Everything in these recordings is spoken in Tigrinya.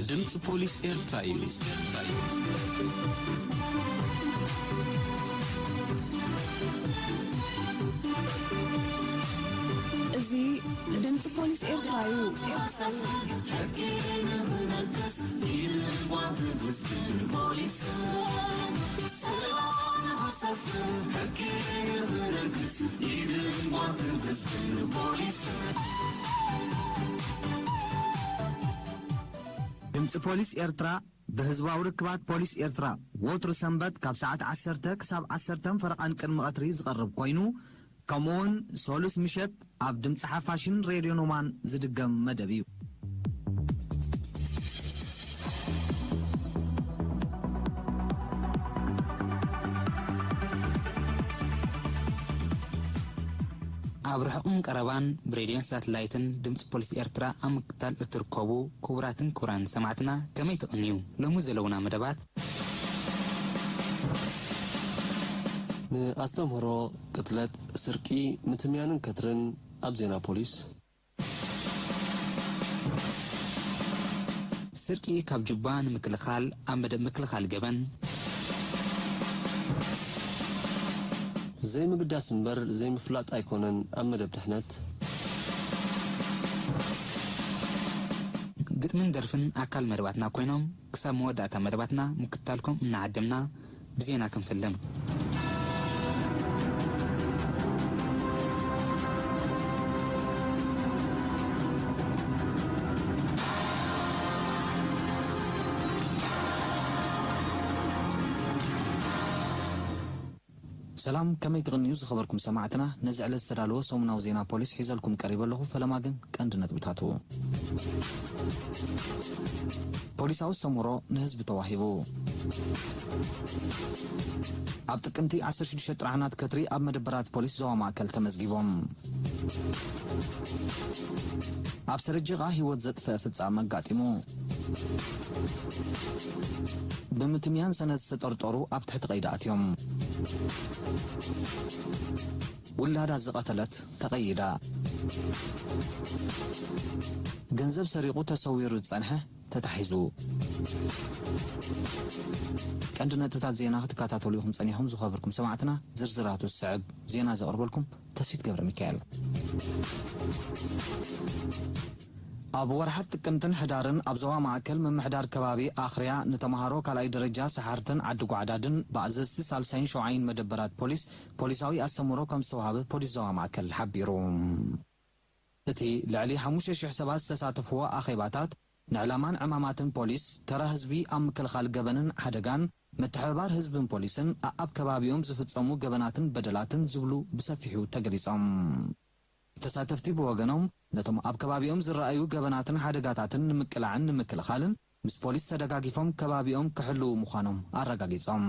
ድምፂ ፖሊስ ኤርትራ እዩ። እዚ ድምፂ ፖሊስ ኤርትራ እዩ። ሕጊ ንኽነግስ ኢድን ጓንትን ህዝብን ፖሊስን ሰላም ንኽሰፍን ሕጊ ንኽነግስ ኢድን ጓንትን ህዝብን ፖሊስን። ድምፂ ፖሊስ ኤርትራ ብህዝባዊ ርክባት ፖሊስ ኤርትራ ወትሩ ሰንበት ካብ ሰዓት ዓሰርተ ክሳብ ዓሰርተን ፈረቓን ቅድሚ ቀትሪ ዝቐርብ ኮይኑ፣ ከምኡውን ሰሉስ ምሸት ኣብ ድምፂ ሓፋሽን ሬድዮ ኖማን ዝድገም መደብ እዩ። ኣብ ርሑቕን ቀረባን ብሬድዮን ሳተላይትን ድምፂ ፖሊስ ኤርትራ ኣብ ምክትታል እትርከቡ ክቡራትን ክቡራን ሰማዕትና፣ ከመይ ትቕንዩ? ሎሚ ዘለውና መደባት። ንኣስተምህሮ፣ ቅትለት፣ ስርቂ፣ ምትምያንን ከትርን ኣብ ዜና ፖሊስ። ስርቂ ካብ ጁባ ንምክልኻል ኣብ መደብ ምክልኻል ገበን። ዘይምግዳስ እምበር ዘይምፍላጥ ኣይኮነን ኣብ መደብ ድሕነት። ግጥምን ደርፍን ኣካል መደባትና ኮይኖም፣ ክሳብ መወዳእታ መደባትና ምክትታልኩም እናዓደምና፣ ብዜና ክንፍልም። ሰላም፣ ከመይ ትቕንዩ ዝኸበርኩም ሰማዕትና? ነዚ ዕለት ዝተዳለወ ሰሙናዊ ዜና ፖሊስ ሒዘልኩም ቀሪበ ኣለኹ። ፈለማ ግን ቀንዲ ነጥብታቱ። ፖሊሳዊ ሰምሮ ንህዝቢ ተዋሂቡ። ኣብ ጥቅምቲ ዓሰርተ ሽዱሽተ ጥርዓናት ከትሪ ኣብ መደበራት ፖሊስ ዞባ ማእከል ተመዝጊቦም። ኣብ ሰረጀቓ ህይወት ዘጥፍአ ፍጻመ ኣጋጢሙ። ብምትምያን ሰነድ ዝተጠርጠሩ ኣብ ትሕቲ ቀይዲ ኣትዮም። ውላዳ ዝቐተለት ተቐይዳ። ገንዘብ ሰሪቑ ተሰዊሩ ዝጸንሐ ተታሒዙ። ቀንዲ ነጥብታት ዜና ክትከታተሉ ኢኹም ጸኒሕኩም ዝኸበርኩም ሰማዕትና። ዝርዝራቱ ዝስዕብ ዜና ዘቕርበልኩም ተስፊት ገብረ ሚካኤል። ኣብ ወርሓት ጥቅምትን ሕዳርን ኣብ ዞባ ማእከል ምምሕዳር ከባቢ ኣኽርያ ንተምሃሮ ካልኣይ ደረጃ ሰሓርትን ዓዲ ጓዕዳድን ብኣዘዝቲ ሳልሳይን ሸውዓይን መደበራት ፖሊስ ፖሊሳዊ ኣስተምህሮ ከም ዝተዋህበ ፖሊስ ዞባ ማእከል ሓቢሩ። እቲ ልዕሊ ሓሙሽተ ሽሕ ሰባት ዝተሳተፍዎ ኣኼባታት፣ ንዕላማን ዕማማትን ፖሊስ፣ ተራ ህዝቢ ኣብ ምክልኻል ገበንን ሓደጋን፣ ምትሕብባር ህዝብን ፖሊስን፣ ኣኣብ ከባቢኦም ዝፍጸሙ ገበናትን በደላትን ዝብሉ ብሰፊሑ ተገሊጾም። ተሳተፍቲ ብወገኖም፣ ነቶም ኣብ ከባቢኦም ዝረኣዩ ገበናትን ሓደጋታትን ንምቅላዕን ንምክልኻልን፣ ምስ ፖሊስ ተደጋጊፎም ከባቢኦም ክሕልዉ ምዃኖም ኣረጋጊጾም።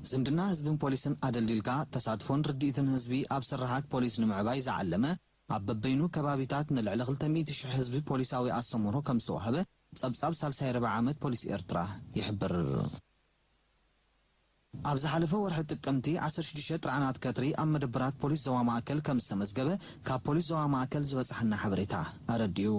ዝምድና ህዝብን ፖሊስን ኣደልዲልካ፣ ተሳትፎን ርድኢትን ህዝቢ ኣብ ስርሓት ፖሊስ ንምዕባይ ዝዓለመ፣ ኣብ በበይኑ ከባቢታት ንልዕሊ ክልተ ሚእቲ ሽሕ ህዝቢ ፖሊሳዊ ኣስተምህሮ ከም ዝተዋህበ ጸብጻብ ሳልሳይ ርብዒ ዓመት ፖሊስ ኤርትራ ይሕብር። ኣብ ዝሓለፈ ወርሒ ጥቅምቲ ዓሰርተ ሽዱሽተ ጥርዓናት ከትሪ ኣብ መደበራት ፖሊስ ዞባ ማእከል ከም ዝተመዝገበ ካብ ፖሊስ ዞባ ማእከል ዝበጽሓና ሓበሬታ ኣረዲኡ።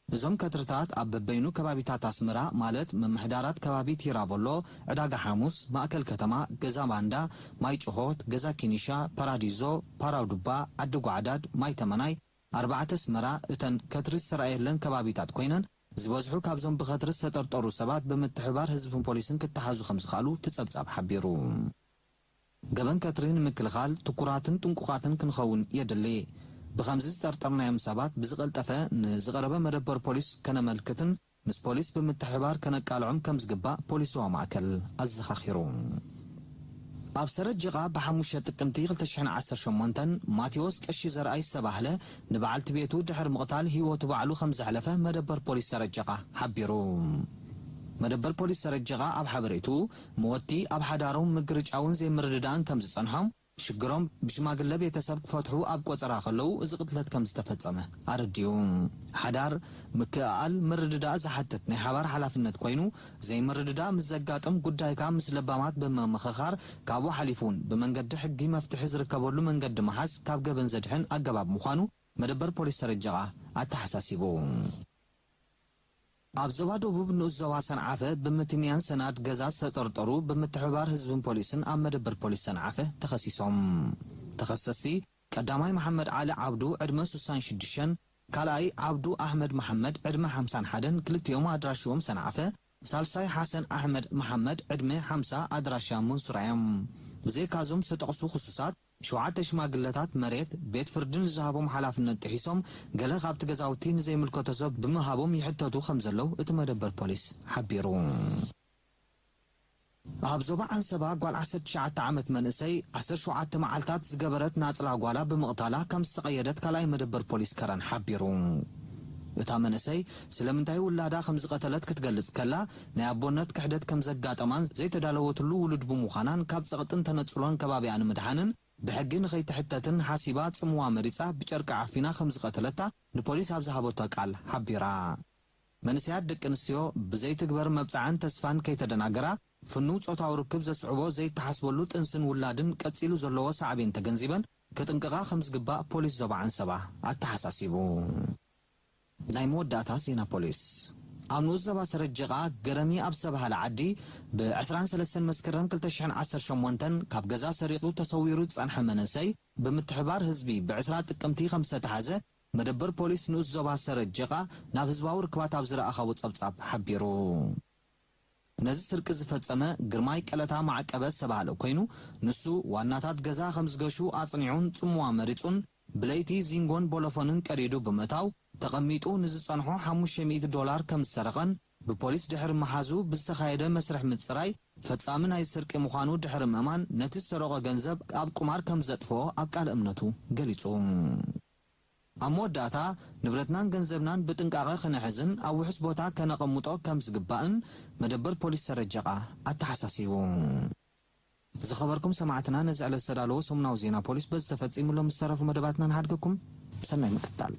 እዞም ከትርታት ኣብ በበይኑ ከባቢታት ኣስመራ፣ ማለት ምምሕዳራት ከባቢ ቲራቮሎ፣ ዕዳጋ ሓሙስ፣ ማእከል ከተማ፣ ገዛ ባንዳ፣ ማይ ጭሆት፣ ገዛ ኪኒሻ፣ ፓራዲዞ፣ ፓራዱባ፣ ዓዲ ጓዕዳድ፣ ማይ ተመናይ፣ ኣርባዕተ ኣስመራ፣ እተን ከትሪ ዝተራእየለን ከባቢታት ኮይነን፣ ዝበዝሑ ካብዞም ብኸትሪ ዝተጠርጠሩ ሰባት ብምትሕብባር ህዝብን ፖሊስን ክተሓዙ ከም ዝኸኣሉ እቲ ጸብጻብ ሓቢሩ። ገበን ከትሪ ንምክልኻል ትኩራትን ጥንቁቓትን ክንኸውን የድሊ። ብኸምዚ ዝጠርጠርናዮም ሰባት ብዝቐልጠፈ ንዝቐረበ መደበር ፖሊስ ከነመልክትን ምስ ፖሊስ ብምትሕብባር ከነቃልዖም ከም ዝግባእ ፖሊስ ዞባ ማእከል ኣዘኻኺሩ። ኣብ ሰረጀቓ ብሓሙሽተ ጥቅምቲ ክልተ ሽሕን ዓሰርተ ሸሞንተን ማቴዎስ ቀሺ ዘርኣይ ዝተባህለ ንበዓልቲ ቤቱ ድሕሪ ምቕታል ህይወቱ ባዕሉ ከም ዘሕለፈ መደበር ፖሊስ ሰረጀቓ ሓቢሩ። መደበር ፖሊስ ሰረጀቓ ኣብ ሓበሬትኡ፣ መወቲ ኣብ ሓዳሮም ምግርጫውን ዘይምርድዳእን ከም ዝጸንሖም፣ ሽግሮም ብሽማግለ ቤተሰብ ክፈትሑ ኣብ ቆጸራ ከለዉ እዚ ቅትለት ከም ዝተፈጸመ ኣረዲኡ። ሓዳር ምክእኣል ምርድዳእ ዝሓትት ናይ ሓባር ሓላፍነት ኮይኑ፣ ዘይምርድዳእ ምስ ዘጋጥም ጉዳይካ ምስ ለባማት ብምምኽኻር፣ ካብኡ ሓሊፉ እውን ብመንገዲ ሕጊ መፍትሒ ዝርከበሉ መንገዲ ምሓዝ ካብ ገበን ዘድሕን ኣገባብ ምዃኑ መደበር ፖሊስ ሰረጀቓ ኣተሓሳሲቡ። ኣብ ዞባ ደቡብ ንኡስ ዞባ ሰንዓፈ ብምትንያን ሰናድ ገዛ ዝተጠርጠሩ ብምትሕብባር ህዝብን ፖሊስን ኣብ መደበር ፖሊስ ሰንዓፈ ተኸሲሶም። ተኸሰስቲ ቀዳማይ መሓመድ ዓሊ ዓብዱ ዕድመ ሱሳን ሽዱሽተን፣ ካልኣይ ዓብዱ ኣሕመድ መሓመድ ዕድመ ሓምሳን ሓደን ክልቲኦም ኣድራሽኦም ሰንዓፈ፣ ሳልሳይ ሓሰን ኣሕመድ መሓመድ ዕድመ ሓምሳ ኣድራሻ መንሱራ እዮም። ብዘይካዞም ዝተጠቕሱ ክሱሳት ሸውዓተ ሽማግለታት መሬት ቤት ፍርዲ ንዝሃቦም ሓላፍነት ጥሒሶም ገለ ካብቲ ገዛውቲ ንዘይምልከቶ ሰብ ብምሃቦም ይሕተቱ ከም ዘለዉ እቲ መደበር ፖሊስ ሓቢሩ። ኣብ ዞባ ዓንሰባ ጓል ዓሰርተ ትሽዓተ ዓመት መንእሰይ ዓሰርተ ሸውዓተ መዓልታት ዝገበረት ናጽላ ጓላ ብምቕታላ ከም ዝተቐየደት ካልኣይ መደበር ፖሊስ ከረን ሓቢሩ። እታ መንእሰይ ስለምንታይ ውላዳ ከም ዝቐተለት ክትገልጽ ከላ ናይ ኣቦነት ክሕደት ከም ዘጋጠማን ዘይተዳለወትሉ ውሉድ ብምዃናን ካብ ጸቕጥን ተነጽሎን ከባቢኣ ንምድሓንን ብሕጊ ንኸይትሕተትን ሓሲባ ጽምዋ መሪጻ ብጨርቂ ዓፊና ከም ዝቐተለታ ንፖሊስ ኣብ ዝሃበቶ ቃል ሓቢራ። መንእሰያት ደቂ ኣንስትዮ ብዘይትግበር መብጽዓን ተስፋን ከይተደናገራ ፍኑው ጾታዊ ርክብ ዘስዕቦ ዘይተሓስበሉ ጥንስን ውላድን ቀጺሉ ዘለዎ ሳዕቤን ተገንዚበን ክጥንቀቓ ከም ዝግባእ ፖሊስ ዞባ ዓንሰባ ኣተሓሳሲቡ። ናይ መወዳእታ ዜና ፖሊስ። ኣብ ንኡስ ዞባ ሰረጀቓ ገረሚ ኣብ ዝተባህለ ዓዲ ብ ዕስራን ሰለስተን መስከረም ክልተ ሽሕን ዓሰርተ ሸሞንተን ካብ ገዛ ሰሪቑ ተሰዊሩ ዝጸንሐ መንእሰይ ብምትሕባር ህዝቢ ብ ዕስራ ጥቅምቲ ከም ዝተታሕዘ መደበር ፖሊስ ንኡስ ዞባ ሰረጀቓ ናብ ህዝባዊ ርክባት ኣብ ዝረኣኻዎ ጸብጻብ ሓቢሩ። ነዚ ስርቂ ዝፈጸመ ግርማይ ቀለታ ማዕቀበ ዝተባህለ ኮይኑ፣ ንሱ ዋናታት ገዛ ከም ዝገሹ ኣጽኒዑን ጽምዋ መሪጹን ብለይቲ ዚንጎን ቦሎፎንን ቀዲዱ ብምእታው፣ ተቐሚጡ ንዝጸንሖ ሓሙሽተ ሚእቲ ዶላር ከም ዝሰረቐን ብፖሊስ ድሕሪ ምሓዙ ብዝተኻየደ መስርሕ ምጽራይ፣ ፈጻሚ ናይ ስርቂ ምዃኑ ድሕሪ ምእማን፣ ነቲ ዝሰረቖ ገንዘብ ኣብ ቁማር ከም ዘጥፍኦ ኣብ ቃለ እምነቱ ገሊጹ። ኣብ መወዳእታ፣ ንብረትናን ገንዘብናን ብጥንቃቐ ክንሕዝን ኣብ ውሑስ ቦታ ከነቐምጦ ከም ዝግባእን መደበር ፖሊስ ሰረጀቓ ኣተሓሳሲቡ። ዝኸበርኩም ሰማዕትና፣ ነዚ ዕለት ዝተዳለወ ሰሙናዊ ዜና ፖሊስ በዚ ተፈጺሙ። ሎም ዝተረፉ መደባትና ንሓድገኩም። ሰናይ ምክትታል።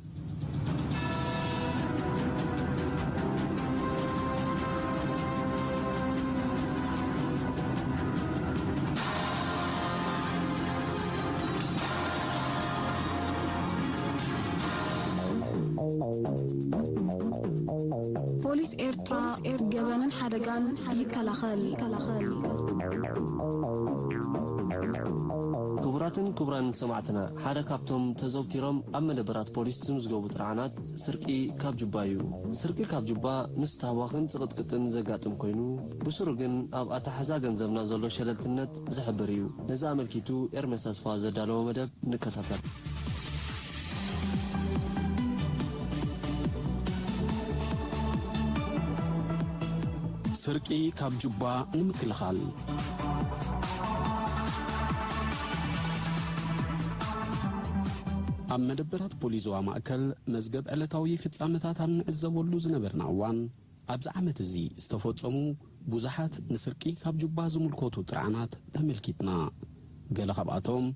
ፖሊስ ኤርትራ ገበንን ሓደጋን ይከላኸል። ክቡራትን ክቡራንን ሰማዕትና፣ ሓደ ካብቶም ተዘውቲሮም ኣብ መደበራት ፖሊስ ዝምዝገቡ ጥርዓናት ስርቂ ካብ ጁባ እዩ። ስርቂ ካብ ጁባ ምስ ታህዋኽን ጽቕጥቅጥን ዘጋጥም ኮይኑ፣ ብስሩ ግን ኣብ ኣተሓሕዛ ገንዘብና ዘሎ ሸለልትነት ዝሕብር እዩ። ነዚ ኣመልኪቱ ኤርሜስ ኣስፋ ዘዳለዎ መደብ ንከታተል። ስርቂ ካብ ጁባ ንምክልኻል። ኣብ መደበራት ፖሊስ ዞባ ማእከል መዝገብ ዕለታዊ ፍጻመታት ኣብ ንዕዘበሉ ዝነበርና እዋን፣ ኣብዚ ዓመት እዚ ዝተፈጸሙ ብዙሓት ንስርቂ ካብ ጁባ ዝምልከቱ ጥርዓናት ተመልኪትና። ገለ ካብኣቶም፣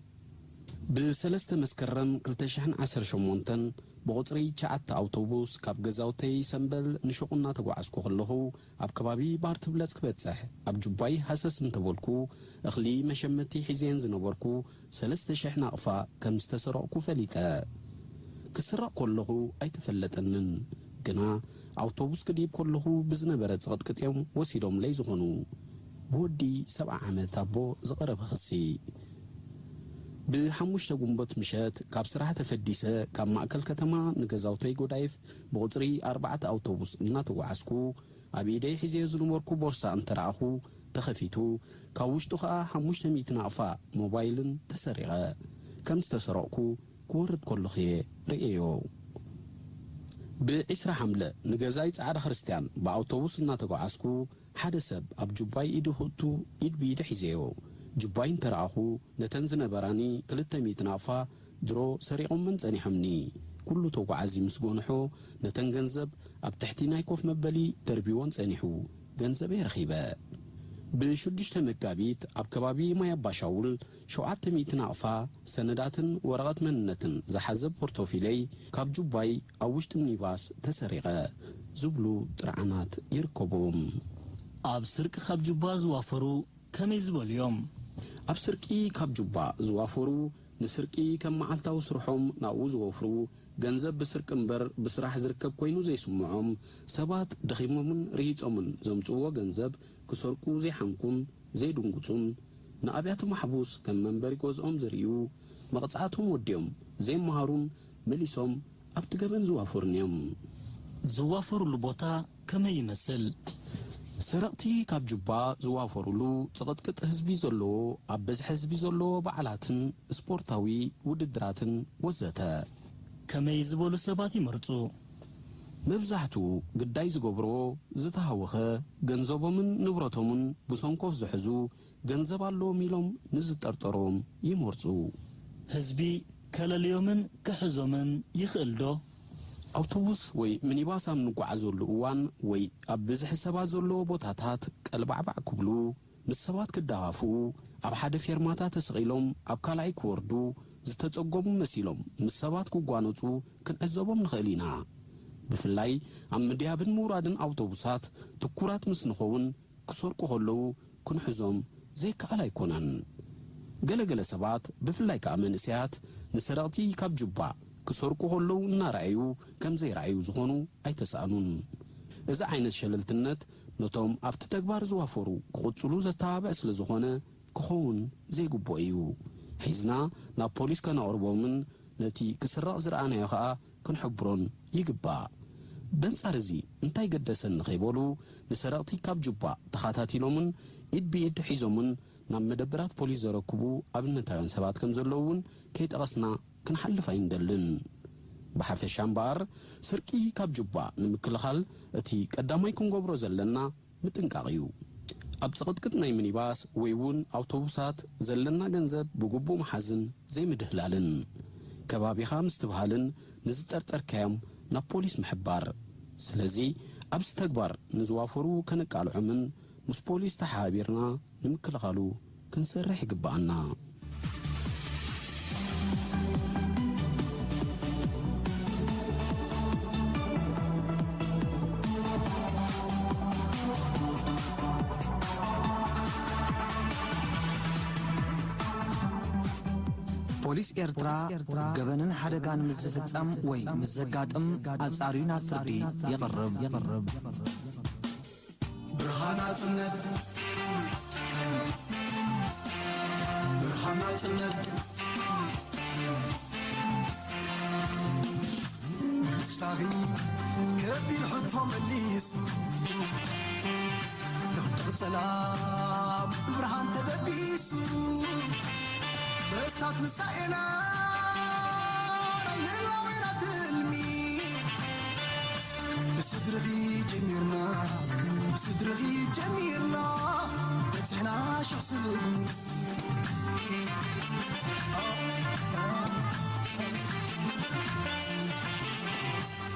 ብሰለስተ መስከረም ክልተ ሽሕን ዓሰርተ ሸሞንተን ብቑጽሪ ትሽዓተ ኣውቶቡስ ካብ ገዛውተይ ሰምበል ንሹቕ እናተጓዓዝኩ ከለኹ፣ ኣብ ከባቢ ባር ትብለጽ ክበጽሕ ኣብ ጁባይ ሃሰስ እንተበልኩ፣ እኽሊ መሸመቲ ሒዘየን ዝነበርኩ ሰለስተ ሽሕ ናቕፋ ከም ዝተሰረቕኩ ፈሊጠ። ክስረቕ ከለኹ ኣይተፈለጠንን፣ ግና ኣውቶቡስ ክድይብ ከለኹ ብዝነበረ ጽቕጥቅጥ እዮም ወሲዶምለይ ዝኾኑ። ብወዲ ሰብዓ ዓመት ኣቦ ዝቐረበ ክሲ። ብሓሙሽተ ጉንቦት ምሸት ካብ ስራሕ ተፈዲሰ ካብ ማእከል ከተማ ንገዛውተይ ጎዳይፍ ብቑጽሪ ኣርባዕተ ኣውቶቡስ እናተጓዓዝኩ፣ ኣብ ኢደይ ሒዘዮ ዝነበርኩ ቦርሳ እንተረኣኹ፣ ተኸፊቱ፣ ካብ ውሽጡ ኸኣ ሓሙሽተ ሚእቲ ናቕፋ ሞባይልን ተሰሪቐ። ከም ዝተሰረቕኩ ክወርድ ከለኹ እየ ርእየዮ። ብዒስራ ሓምለ ንገዛይ ጻዕዳ ክርስትያን ብኣውቶቡስ እናተጓዓዝኩ፣ ሓደ ሰብ ኣብ ጁባይ ኢዱ ክእቱ ኢድ ብኢደ ሒዘዮ። ጁባይ እንተረኣኹ፣ ነተን ዝነበራኒ ክልተ ሚእቲ ናቕፋ ድሮ ሰሪቖመን ጸኒሖምኒ። ኩሉ ተጓዓዚ ምስ ጎንሖ፣ ነተን ገንዘብ ኣብ ትሕቲ ናይ ኮፍ መበሊ ደርቢወን ጸኒሑ፣ ገንዘበይ ረኺበ። ብሽዱሽተ መጋቢት ኣብ ከባቢ ማይ ኣባሻውል ሸውዓተ ሚእቲ ናቕፋ ሰነዳትን ወረቐት መንነትን ዝሓዘ ፖርቶፊለይ ካብ ጁባይ ኣብ ውሽጢ ሚኒባስ ተሰሪቐ ዝብሉ ጥርዓናት ይርከብዎም። ኣብ ስርቂ ካብ ጁባ ዝዋፈሩ ከመይ ዝበሉ እዮም? ኣብ ስርቂ ካብ ጁባ ዝዋፈሩ፣ ንስርቂ ከም መዓልታዊ ስርሖም ናብኡ ዝወፍሩ፣ ገንዘብ ብስርቂ እምበር ብስራሕ ዝርከብ ኮይኑ ዘይስምዖም ሰባት፣ ደኺሞምን ርሂጾምን ዘምጽእዎ ገንዘብ ክሰርቁ ዘይሓንኩን ዘይድንጉጹን፣ ንኣብያተ ማሕቡስ ከም መንበሪ ገዝኦም ዝርእዩ፣ መቕጻዕቶም ወዲኦም ዘይመሃሩን መሊሶም ኣብቲ ገበን ዝዋፈሩን እዮም። ዝዋፈሩሉ ቦታ ከመይ ይመስል? ሰረቕቲ ካብ ጁባ ዝዋፈሩሉ ጽቕጥቅጥ ህዝቢ ዘለዎ፣ ኣብ በዝሒ ህዝቢ ዘለዎ በዓላትን ስፖርታዊ ውድድራትን ወዘተ። ከመይ ዝበሉ ሰባት ይመርጹ? መብዛሕትኡ ግዳይ ዝገብርዎ ዝተሃወኸ፣ ገንዘቦምን ንብረቶምን ብሰንኮፍ ዝሕዙ፣ ገንዘብ ኣለዎም ኢሎም ንዝጠርጠርዎም ይመርጹ። ህዝቢ ከለልዮምን ክሕዞምን ይኽእል ዶ? ኣውቶቡስ ወይ ሚኒባስ ኣብ ንጓዓዘሉ እዋን ወይ ኣብ ብዝሒ ሰባት ዘለዎ ቦታታት ቀልባዕባዕ ክብሉ፣ ምስ ሰባት ክደፋፍኡ፣ ኣብ ሓደ ፌርማታ ተሰቒሎም ኣብ ካልኣይ ክወርዱ፣ ዝተጸገሙ መሲሎም ምስ ሰባት ክጓነጹ ክንዕዘቦም ንኽእል ኢና። ብፍላይ ኣብ ምድያብን ምውራድን ኣውቶቡሳት ትኩራት ምስ ንኸውን፣ ክሰርቁ ከለዉ ክንሕዞም ዘይከኣል ኣይኮነን። ገለ ገለ ሰባት፣ ብፍላይ ከኣ መንእሰያት፣ ንሰረቕቲ ካብ ጁባ ክሰርቁ ከለዉ እናረኣዩ ከም ዘይረኣዩ ዝኾኑ ኣይተሳእኑን። እዚ ዓይነት ሸለልትነት ነቶም ኣብቲ ተግባር ዝዋፈሩ ክቕጽሉ ዘተባብዕ ስለ ዝኾነ ክኸውን ዘይግብኦ እዩ። ሒዝና ናብ ፖሊስ ከነቕርቦምን ነቲ ክስረቕ ዝረኣናዮ ከኣ ክንሕብሮን ይግባእ። በንጻር እዚ እንታይ ገደሰኒ ከይበሉ ንሰረቕቲ ካብ ጁባ ተኻታቲሎምን ኢድ ብኢድ ሒዞምን ናብ መደበራት ፖሊስ ዘረክቡ ኣብነታውያን ሰባት ከም ዘለዉ እውን ከይጠቐስና ክንሓልፍ ኣይንደልን። ብሓፈሻ እምበኣር፣ ስርቂ ካብ ጁባ ንምክልኻል እቲ ቀዳማይ ክንገብሮ ዘለና ምጥንቃቕ እዩ። ኣብ ጽቕጥቅጥ ናይ ሚኒባስ ወይ እውን ኣውቶቡሳት ዘለና ገንዘብ ብግቡእ ምሓዝን ዘይምድህላልን፣ ከባቢኻ ምስትብሃልን ንዝጠርጠርካዮም ናብ ፖሊስ ምሕባር። ስለዚ ኣብዚ ተግባር ንዝዋፈሩ ከነቃልዖምን ምስ ፖሊስ ተሓባቢርና ንምክልኻሉ ክንሰርሕ ይግብኣና። ፖሊስ ኤርትራ ገበንን ሓደጋን ምስ ዝፍጸም ወይ ምስ ዘጋጥም ኣጻርዩ ናብ ፍርዲ የቕርብ። ብርሃን ናጽነት፣ ብርሃን ናጽነት። ሽታኺ ከቢድ ሕቶ መሊሱ፣ ድቕድቕ ጸላም ብብርሃን ተበቢሱ። በስታት ምሳኤና ናይ ህላዌና ትልሚ። ብስድርኺ ጀሚርና፣ ብስድርኺ ጀሚርና፣ በጺሕና ሽሕ ስልሚ።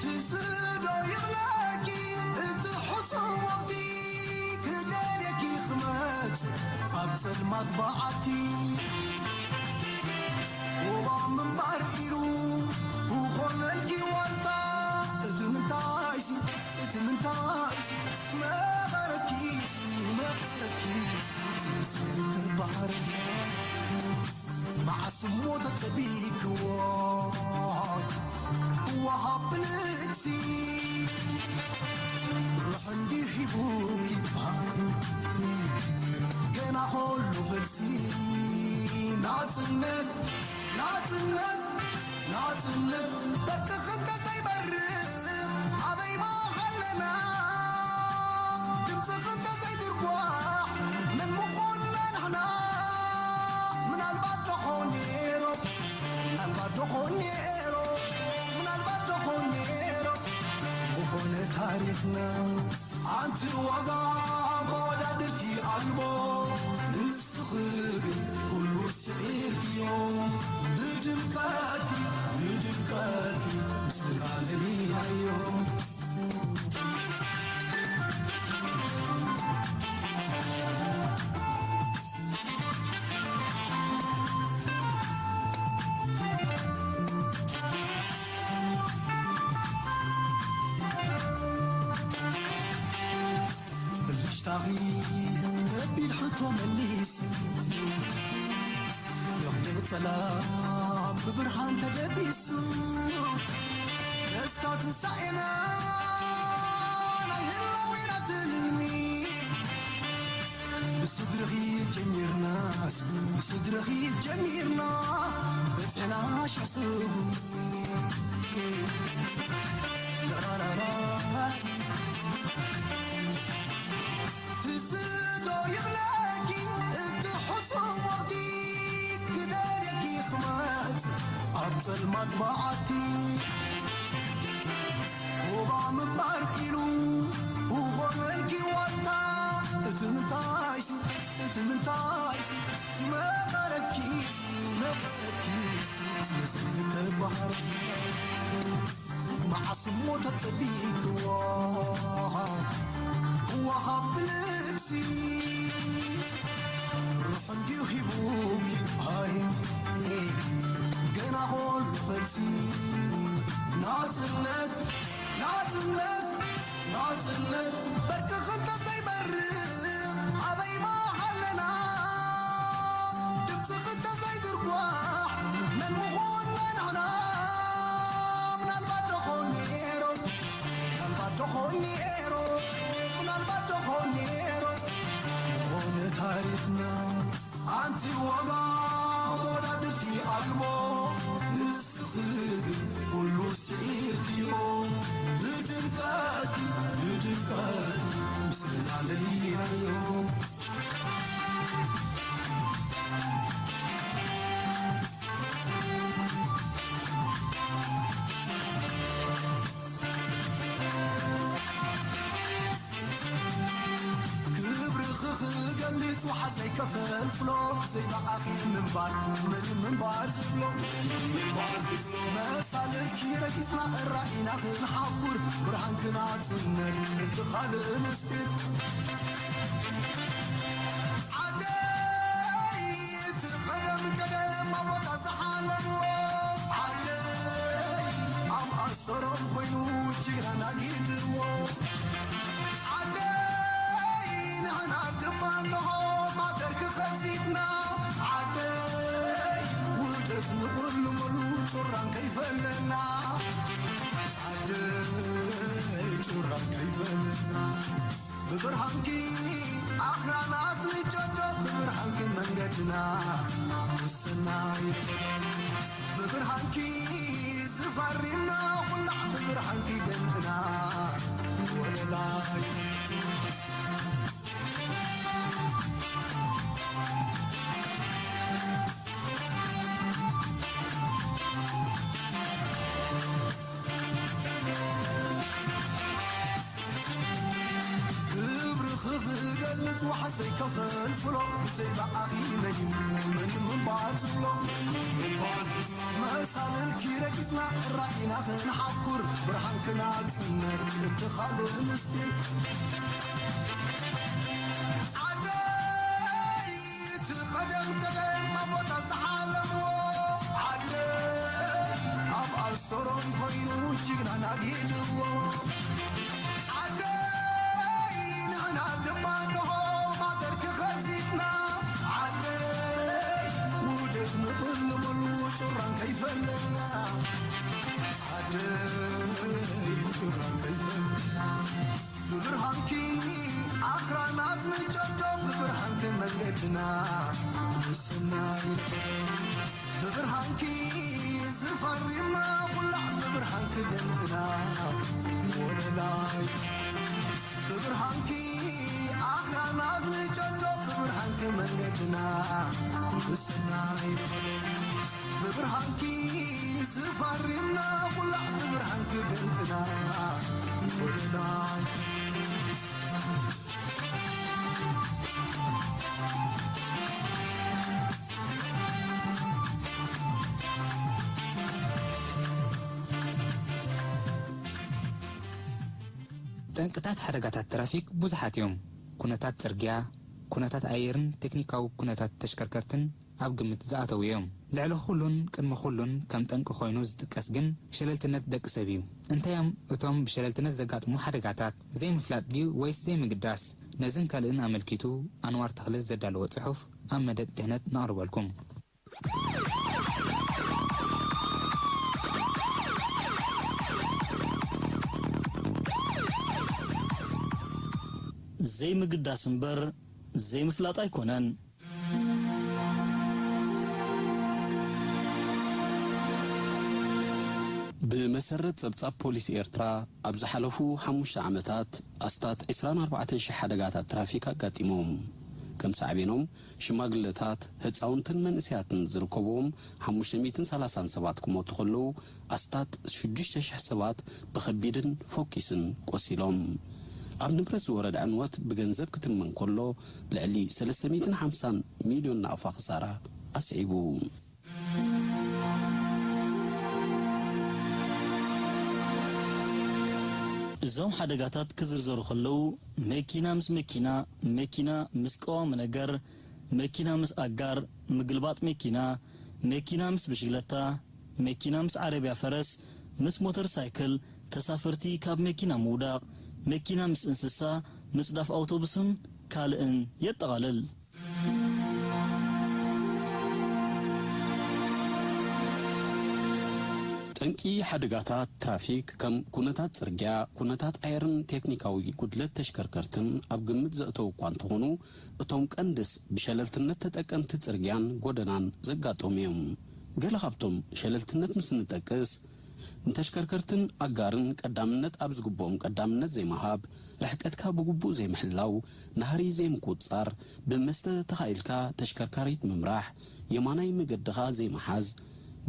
ትዝዶ ይብለኪ እቲ ሕሱም ወቕቲ፣ ክደልየኪ ክመጽእ ኣብ ጸልማት በዓቲ። ሩባ ምንባር ኢሉ ክኾነልኪ ዋልታ፣ እቲ ምንታይሲ፣ እቲ ምንታይሲ፣ መቐረኪ፣ መቐረኪ፣ ትዝርግር ባሕሪ። መዓስ እሞ ተጸቢእክዎ ክወሃብ ብልግሲ፣ ሩሕ እንዲ ሂቡኪ ይበሃል ገና ኸሎ ፈልሲ። ናጽነት፣ ናጽነት፣ ናጽነት ደቅኺ እንተዘይበርቕ ኣበይ ምኾን ኣለና? ድምፅኺ እንተዘይድርጓሕ መን ምኾንና ንሕና? ምናልባት ዶ ኾን ነይሩ፣ ምናልባት ዶ ኾን ነይሩ፣ ምናልባት ዶ ኾን ነይሩ ዝኾነ ታሪኽና። ኣንቲ ዋጋ መወዳድርቲ ኣልቦ፣ ንስኺ ግን ኩሉ ስዒርክዮ። ብድምቀትኪ፣ ብድምቀትኪ ምስቲ ዓለም ኢናዮ። ብልሽታኺ ከቢድ ሕቶ መሊሱ፣ ዮም ብጸላም ብብርሃን ተደቢሱ። ትንሳኤና ናይ ህላዌና ትልሚ ብስድርኺ ጀሚርናስ ብስድርኺ ጀሚርና በፅዕና ሽሕስቡ ትዝዶ ይብለኪ እቲ ሕሱም ወቕቲ ክደልየኪ ክመጽእ ኣብ ጸልማት መዓልቲ ሩባ ምንባር ኢሉ ክኾነልኪ ዋልታ እቲ ምንታይሲ እቲ ምንታይሲ መቐረኪ መቐረኪ ስለ ዘይተባህር መዓስ እሞ ተጸቢእክዎ ክወሃብ ብልብሲ ሩሑ እንድዩ ሂቡኪ ኣይ ገና ኾል ፈልሲ ናጽነት ናጽነት ናጽነት በርቂ ክልተ ዘይበርቕ ኣበይ ማሓለና ድምፂ ክልተ ዘይድርጓሕ መን ምኾንና ንሕና ምናልባት ዶ ኾን ነይሩ ምናልባት ዶ ኾን ነይሩ ምናልባት ዶ ኾን ነይሩ ዝኾነ ታሪኽና ኣንቲ ዋጋ መወዳድርቲ ኣልቦ ንስኺ ግን ኩሉ ስዒርክዮ ብድምቀት ብድምቀት ምስልና ለሊናዮ ክብርኺ ክገልጽ ወሓዘይ ከፈልፍሎ ዘይበቓኺ ምንባር መን ምንባር ዝብሎ መሳልልኪ ረጊጽና ራኢና ክንሓኩር ብርሃን ክናጽነት እቲ ካልእ ምስጢር ዓደይ እቲ ቀደም ቀደም ኣቦታ ዝሓለምዎ ዓደይ ኣብ ኣሰሮም ኮይኑ ጅግና ናጊድዎ ዓደይ ንሕና ድማ እንሆ ማተር ክኸፊትና ዓደይ ውደት ንቕልመሉ ጩራን ከይፈለና ዓደይ ጩራን ከይፈለና ብብርሃንኪ ኣኽራናት ንጨዶ ብብርሃንኪ መንገድና ንሰናይ ብብርሃንኪ ዝፈሪና ኩላዕ ብብርሃንኪ ገንእና ወለላይ ክብርኺ ክገልጽ ዋሕሰይ ከፈልፍሎ ብዘይ ብኣኺ መን እዩ መን ምንባር ዝብሎ መሳልልኪ ረጊጽና ራኢና ክንሓኩር ብርሃን ክናጽነር እቲ ካልእ ምስጢር ዓደይ እቲ ቀደም ቀደም ኣቦታ ዝሓለምዎ ዓደይ ኣብ ኣሰሮም ኮይኑ ጅግና ናጊድዎ ዓደይ ንሕና ድማ እንሆ ማተር ክኸፊትና ዓደይ ውደት ንቕልመሉ ጩራን ከይፈለና ዓደይ ጩራን ከይፈለና ብብርሃንኪ ኣኽራናት ንጨዶ ብብርሃንኪ መንገድና ንሰናይ ብብርሃንኪ ዝፈሪምና ኩላዕ ብብርሃንኪ ደምቅና ወለላይ ብብርሃንኪ ኣኽራናት ንጨዶ ብብርሃንኪ መንገድና ንሰናይ ብብርሃንኪ ዝፈሪምና ኩላዕ ብብርሃንኪ ደምቅና ወለላይ ጠንቅታት ሓደጋታት ትራፊክ ብዙሓት እዮም። ኩነታት ጽርግያ፣ ኩነታት ኣየርን ቴክኒካዊ ኩነታት ተሽከርከርትን ኣብ ግምት ዝኣተዉ እዮም። ልዕሊ ኩሉን ቅድሚ ኩሉን ከም ጠንቂ ኮይኑ ዝጥቀስ ግን ሸለልትነት ደቂ ሰብ እዩ። እንታይ እዮም እቶም ብሸለልትነት ዘጋጥሙ ሓደጋታት? ዘይምፍላጥ ድዩ ወይስ ዘይምግዳስ? ነዝን ካልእን ኣመልኪቱ ኣንዋር ተኽለ ዘዳለዎ ጽሑፍ ኣብ መደብ ድሕነት ነቕርበልኩም። ዘይምግዳስ እምበር ዘይምፍላጥ ኣይኮነን። ብመሰረት ጸብጻብ ፖሊስ ኤርትራ፣ ኣብ ዝሓለፉ ሓሙሽተ ዓመታት ኣስታት ዕስራን ኣርባዕተን ሽሕ ሓደጋታት ትራፊክ ኣጋጢሞም። ከም ሳዕቤኖም፣ ሽማግለታት፣ ህጻውንትን መንእሰያትን ዝርከብዎም ሓሙሽተ ሚእትን ሰላሳን ሰባት ክሞቱ ከለዉ፣ ኣስታት ሽዱሽተ ሽሕ ሰባት ብኸቢድን ፎኪስን ቆሲሎም። ኣብ ንብረት ዝወረደ ዕንወት ብገንዘብ ክትመን ከሎ፣ ልዕሊ ሰለስተ ሚእትን ሓምሳን ሚልዮን ናቕፋ ክሳራ ኣስዒቡ። እዞም ሓደጋታት ክዝርዘሩ ከለዉ፣ መኪና ምስ መኪና፣ መኪና ምስ ቀዋሚ ነገር፣ መኪና ምስ ኣጋር፣ ምግልባጥ መኪና፣ መኪና ምስ ብሽግለታ፣ መኪና ምስ ዓረብያ ፈረስ፣ ምስ ሞተር ሳይክል፣ ተሳፈርቲ ካብ መኪና ምውዳቕ፣ መኪና ምስ እንስሳ፣ ምጽዳፍ ኣውቶቡስን ካልእን የጠቓልል። ጠንቂ ሓደጋታት ትራፊክ ከም ኩነታት ጽርግያ፣ ኩነታት ኣየርን ቴክኒካዊ ጉድለት ተሽከርከርትን ኣብ ግምት ዘእተዉ እኳ እንተኾኑ፣ እቶም ቀንድስ ብሸለልትነት ተጠቀምቲ ጽርግያን ጎደናን ዘጋጠሙ እዮም። ገለ ካብቶም ሸለልትነት ምስ እንጠቅስ፣ ንተሽከርከርትን ኣጋርን ቀዳምነት ኣብ ዝግብኦም ቀዳምነት ዘይምሃብ፣ ርሕቀትካ ብግቡእ ዘይምሕላው፣ ናህሪ ዘይምቁጽጻር፣ ብመስተ ተኻኢልካ ተሽከርካሪት ምምራሕ፣ የማናይ መገድኻ ዘይምሓዝ፣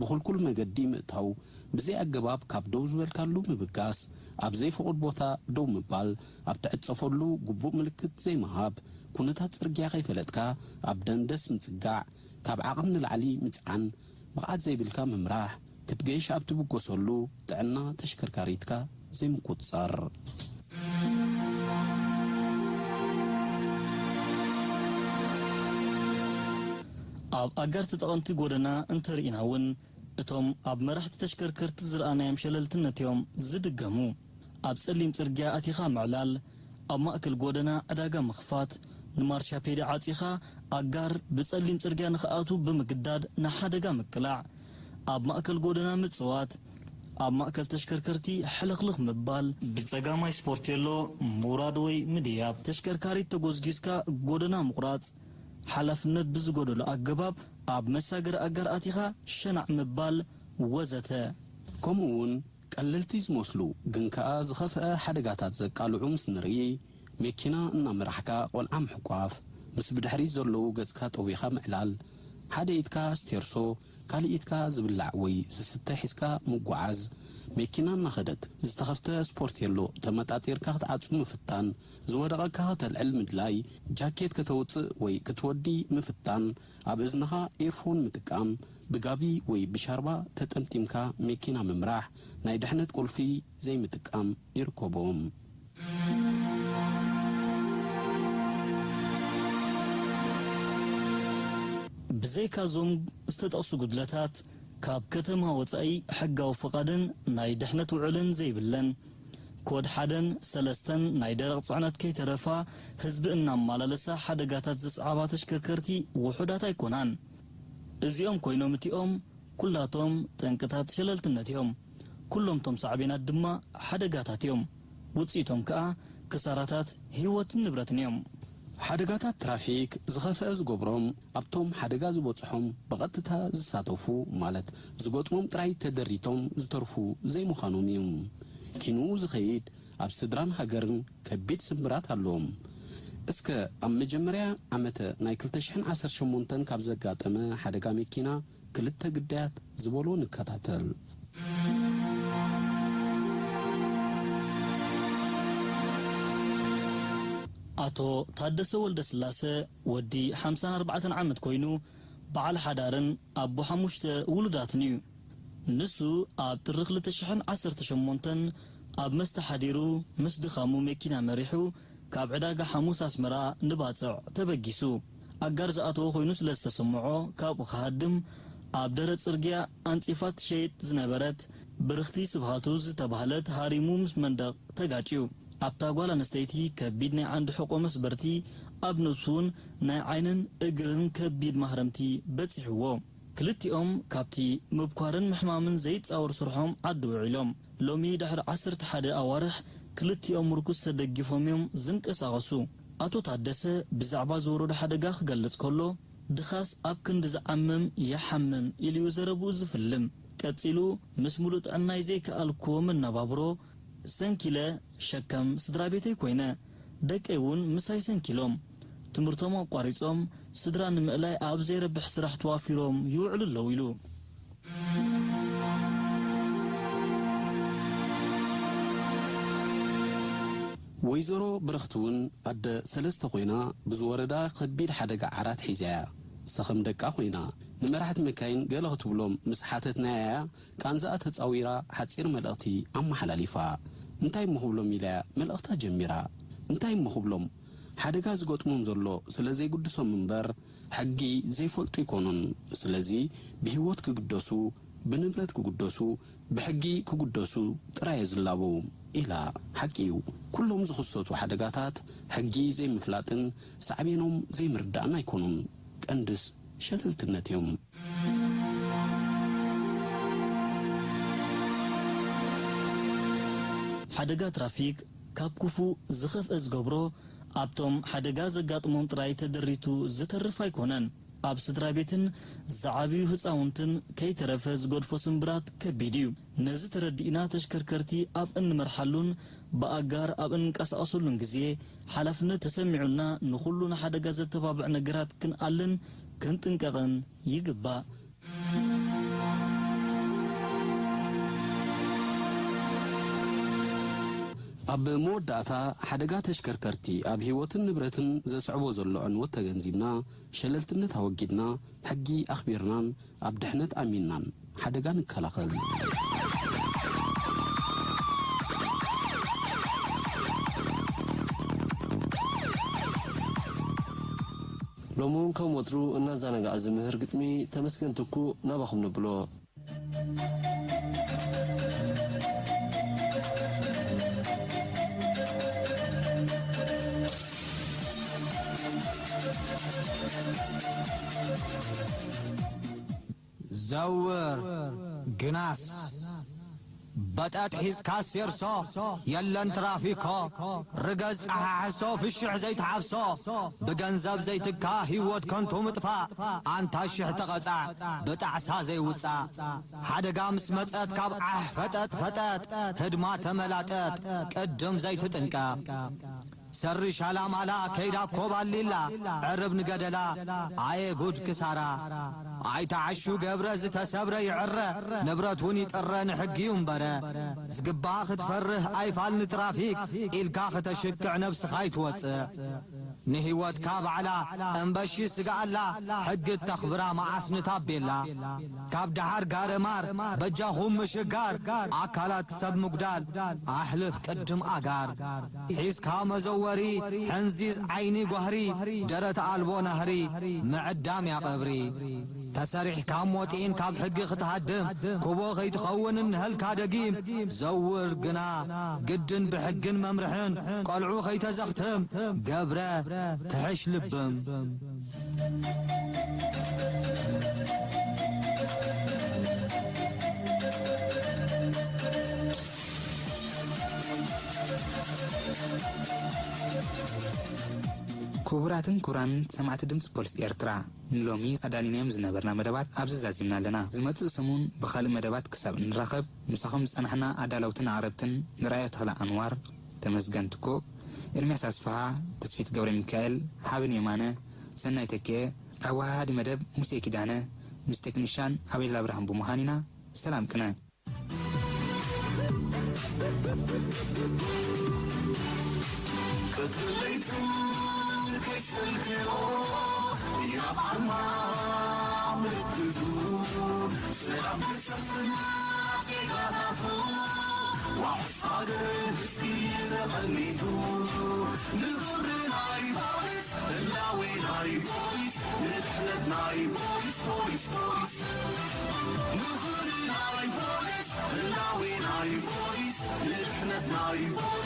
ብኹልኩል መገዲ ምእታው፣ ብዘይ ኣገባብ ካብ ደው ዝበልካሉ ምብጋስ፣ ኣብ ዘይፍቑድ ቦታ ደው ምባል፣ ኣብ ትዕጸፈሉ ግቡእ ምልክት ዘይምሃብ፣ ኩነታት ጽርግያ ከይፈለጥካ ኣብ ደንደስ ምጽጋዕ፣ ካብ ዓቕን ንላዕሊ ምጽዓን፣ ብቕዓት ዘይብልካ ምምራሕ፣ ክትገይሽ ኣብ ትብገሰሉ ጥዕና ተሽከርካሪትካ ዘይምቁጽጻር። ኣብ ኣጋር ተጠቐምቲ ጎደና እንተርኢና እውን፣ እቶም ኣብ መራሕቲ ተሽከርከርቲ ዝረኣናዮም ሸለልትነት እዮም ዝድገሙ። ኣብ ጸሊም ጽርግያ ኣቲኻ ምዕላል፣ ኣብ ማእከል ጎደና ዕዳጋ ምኽፋት፣ ንማርሻ ፔዳ ዓጺኻ ኣጋር ብጸሊም ጽርግያ ንኽኣትዉ ብምግዳድ ንሓደጋ ምቅላዕ፣ ኣብ ማእከል ጎደና ምጽዋት፣ ኣብ ማእከል ተሽከርከርቲ ሕልኽልኽ ምባል፣ ብጸጋማይ ስፖርቴሎ ምውራድ ወይ ምድያብ፣ ተሽከርካሪት ተጎዝጊዝካ ጎደና ምቑራጽ፣ ሓላፍነት ብዝጎደሎ ኣገባብ ኣብ መሳገሪ ኣጋር ኣቲኻ ሸናዕ ምባል ወዘተ። ከምኡ እውን ቀለልቲ ዝመስሉ ግን ከኣ ዝኸፍአ ሓደጋታት ዘቃልዑ ምስ ንርኢ፣ መኪና እናመራሕካ ቆልዓ ምሕቋፍ፣ ምስ ብድሕሪት ዘለዉ ገጽካ ጠዊኻ ምዕላል፣ ሓደ ኢድካ ስቴርሶ፣ ካልእ ኢድካ ዝብላዕ ወይ ዝስተ ሒዝካ ምጉዓዝ፣ መኪና እናኸደት ዝተኸፍተ ስፖርቴሎ ተመጣጢርካ ክትዓጹ ምፍታን፣ ዝወደቐካ ከተልዕል ምድላይ፣ ጃኬት ከተውጽእ ወይ ክትወዲ ምፍታን፣ ኣብ እዝንኻ ኤርፎን ምጥቃም፣ ብጋቢ ወይ ብሻርባ ተጠምጢምካ መኪና ምምራሕ ናይ ድሕነት ቁልፊ ዘይምጥቃም ይርከቦም። ብዘይካ እዞም ዝተጠቕሱ ጉድለታት፣ ካብ ከተማ ወጻኢ ሕጋዊ ፍቓድን ናይ ድሕነት ውዕልን ዘይብለን፣ ኮድ ሓደን ሰለስተን ናይ ደረቕ ጽዕነት ከይተረፋ ህዝቢ እናመላለሳ ሓደጋታት ዘስዓባ ተሽከርከርቲ ውሑዳት ኣይኮናን። እዚኦም ኮይኖም እቲኦም ኩላቶም ጠንቅታት ሸለልትነት እዮም። ኩሎም ቶም ሳዕቤናት ድማ ሓደጋታት እዮም። ውጽኢቶም ከኣ ክሳራታት ህይወትን ንብረትን እዮም። ሓደጋታት ትራፊክ ዝኸፍአ ዝገብሮም ኣብቶም ሓደጋ ዝበጽሖም ብቐጥታ ዝሳተፉ ማለት ዝገጥሞም ጥራይ ተደሪቶም ዝተርፉ ዘይምዃኖም እዩ። ኪንኡ ዝኸይድ ኣብ ስድራን ሃገርን ከቢድ ስምብራት ኣለዎም። እስከ ኣብ መጀመርያ ዓመተ ናይ ክልተ ሽሕን ዓሰርተ ሸሞንተን ካብ ዘጋጠመ ሓደጋ መኪና ክልተ ግዳያት ዝበሎ ንከታተል። ኣቶ ታደሰ ወልደስላሰ ወዲ ሓምሳን ኣርባዕተን ዓመት ኮይኑ በዓል ሓዳርን ኣቦ ሓሙሽተ ውሉዳትን እዩ። ንሱ ኣብ ጥሪ ክልተ ሽሕን ዓሰርተ ሸሞንተን ኣብ መስተ ሓዲሩ ምስ ድኻሙ መኪና መሪሑ ካብ ዕዳጋ ሓሙስ ኣስመራ ንባጽዕ ተበጊሱ። ኣጋር ዝኣተወ ኮይኑ ስለ ዝተሰምዖ ካብኡ ክሃድም ኣብ ደረ ጽርግያ ኣንጺፋ ትሸይጥ ዝነበረት ብርኽቲ ስብሃቱ ዝተባህለት ሃሪሙ ምስ መንደቕ ተጋጭዩ። ኣብታ ጓል ኣንስተይቲ ከቢድ ናይ ዓንዲ ሕቖ መስበርቲ፣ ኣብ ነብሱ እውን ናይ ዓይንን እግርን ከቢድ ማህረምቲ በጺሕዎ። ክልቲኦም ካብቲ ምብኳርን ምሕማምን ዘይጻወር ስርሖም ዓዲ ውዒሎም። ሎሚ ድሕሪ ዓሰርተ ሓደ ኣዋርሕ ክልቲኦም ምርኩስ ተደጊፎም እዮም ዝንቀሳቐሱ። ኣቶ ታደሰ ብዛዕባ ዝወረዶ ሓደጋ ክገልጽ ከሎ፣ ድኻስ ኣብ ክንዲ ዝዓምም ይሓምም ኢሉ እዩ ዘረብኡ ዝፍልም። ቀጺሉ፣ ምስ ሙሉእ ጥዕናይ ዘይከኣልኩዎ መነባብሮ ሰንኪለ፣ ሸከም ስድራ ቤተይ ኮይነ፣ ደቀይ እውን ምሳይ ሰንኪሎም፣ ትምህርቶም ኣቋሪጾም፣ ስድራ ንምእላይ ኣብ ዘይረብሕ ስራሕ ተዋፊሮም ይውዕሉ ኣለዉ ኢሉ። ወይዘሮ ብርኽቲ እውን ኣደ ሰለስተ ኮይና፣ ብዝወረዳ ከቢድ ሓደጋ ዓራት ሒዛ እያ። ሰኸም ደቃ ኮይና፣ ንመራሕቲ መካይን ገለ ክትብሎም ምስ ሓተትናያ እያ፣ ቃንዛኣ ተጻዊራ ሓጺር መልእኽቲ ኣመሓላሊፋ። እንታይ እሞ ክብሎም ኢላ እያ መልእኽታ ጀሚራ። እንታይ እሞ ክብሎም፣ ሓደጋ ዝገጥሞም ዘሎ ስለ ዘይግድሶም እምበር፣ ሕጊ ዘይፈልጡ ኣይኮኑን። ስለዚ ብህይወት ክግደሱ፣ ብንብረት ክግደሱ፣ ብሕጊ ክግደሱ ጥራይ እየ ዝላቦ ኢላ። ሓቂ እዩ፣ ኩሎም ዝኽሰቱ ሓደጋታት ሕጊ ዘይምፍላጥን ሳዕቤኖም ዘይምርዳእን ኣይኮኑን። ቀንድስ ሸለልትነት እዮም። ሓደጋ ትራፊክ ካብ ክፉእ ዝኸፍአ ዝገብሮ፣ ኣብቶም ሓደጋ ዘጋጥሞም ጥራይ ተደሪቱ ዝተርፍ ኣይኮነን። ኣብ ስድራ ቤትን ዝዓብዩ ህጻውንትን ከይተረፈ ዝገድፎ ስምብራት ከቢድ እዩ። ነዚ ተረዲእና፣ ተሽከርከርቲ ኣብ እንመርሓሉን ብኣጋር ኣብ እንንቀሳቐሰሉን ግዜ፣ ሓላፍነት ተሰሚዑና፣ ንኹሉ ንሓደጋ ዘተባብዕ ነገራት ክንኣልን ክንጥንቀቕን ይግባእ። ኣብ መወዳእታ፣ ሓደጋ ተሽከርከርቲ ኣብ ህይወትን ንብረትን ዘስዕቦ ዘሎ ዕንወት ተገንዚብና፣ ሸለልትነት ኣወጊድና፣ ሕጊ ኣኽቢርናን ኣብ ድሕነት ኣሚንናን ሓደጋ ንከላኸል። ሎሚ እውን ከም ወትሩ እናዘናግዐ ዝምህር ግጥሚ ተመስገን ትኩእ ናባኹም ነብሎ። ዘውር ግናስ በጠጥ ሒዝካ ሴርሶ፣ የለን ትራፊኮ። ርገጽ ጠሓሕሶ፣ ፍሽሕ ዘይትሓፍሶ። ብገንዘብ ዘይትካ ህይወት ከንቱ ምጥፋእ። ኣንታ ሽሕ ተቐጻዕ፣ ብጣዕሳ ዘይውጻእ። ሓደጋ ምስ መጸት ካብ ዓሕ ፈጠጥ ፈጠጥ፣ ህድማ ተመላጠጥ፣ ቅድም ዘይትጥንቀቕ። ሰሪ ሻላማላ ከይዳ ኮባሊላ፣ ዕርብ ንገደላ፣ ኣየ ጉድ ክሳራ። ኣይተዓሹ ገብረ ዝተሰብረ ይዕረ፣ ንብረት እውን ይጥረ ንሕጊ እዩ እምበረ። ዝግባእ ክትፈርህ ኣይፋል ንትራፊክ፣ ኢልካ ከተሽክዕ ነብስኻ ኣይትወጽእ። ንህይወትካ ባዕላ እምበሺ ስግኣላ፣ ሕጊ እተኽብራ መዓስ ንታቤላ። ካብ ደሓር ጋረማር በጃኹም ምሽጋር፣ ኣካላት ሰብ ምጉዳል ኣሕልፍ ቅድም ኣጋር። ሒዝካ መዘወሪ ሕንዚዝ ዓይኒ ጓህሪ፣ ደረት ኣልቦ ናህሪ ምዕዳም እያ ቀብሪ። ተሰሪሕካ ሞጢን ካብ ሕጊ ክትሃድም፣ ኩቦ ከይትኸውን እንሀልካ ደጊም። ዘውር ግና ግድን ብሕግን መምርሕን፣ ቆልዑ ከይተዘኽትም ገብረ ትሕሽ ልብም። ክቡራትን ክቡራን ሰማዕቲ ድምፂ ፖሊስ ኤርትራ፣ ንሎሚ ኣዳሊናዮም ዝነበርና መደባት ኣብዚ ዛዚምና ኣለና። ዝመጽእ ሰሙን ብኻልእ መደባት ክሳብ እንራኸብ፣ ምሳኹም ዝጸናሕና ኣዳለውትን ኣቕረብትን ንርኣዮ ተኽለ ኣንዋር፣ ተመስገን ትኩእ፣ ኤርምያስ ኣስፍሃ፣ ተስፊት ገብረ ሚካኤል፣ ሓበን የማነ፣ ሰናይ ተኪኤ፣ ኣወሃሃዲ መደብ ሙሴ ኪዳነ፣ ምስ ቴክኒሻን ኣቤል ኣብርሃም ብምዃን ኢና። ሰላም ቅነ። ቀትርን ለይትን ከይሰልክዮ፣ ያብ ዓርማ ምልክቱ፣ ሰላም ክሰፍን ዜጋታቱ፣ ዋሕስ ሃገር ህዝቢ ተቐኒቱ፣ ንኽብሪ ናይ ፖሊስ፣ ህላዌ ናይ ፖሊስ፣ ንድሕነት ናይ ፖሊስ፣ ፖሊስ፣ ፖሊስ። ንኽብሪ ናይ ፖሊስ፣ ህላዌ ናይ ፖሊስ፣ ንድሕነት ናይ ፖሊስ።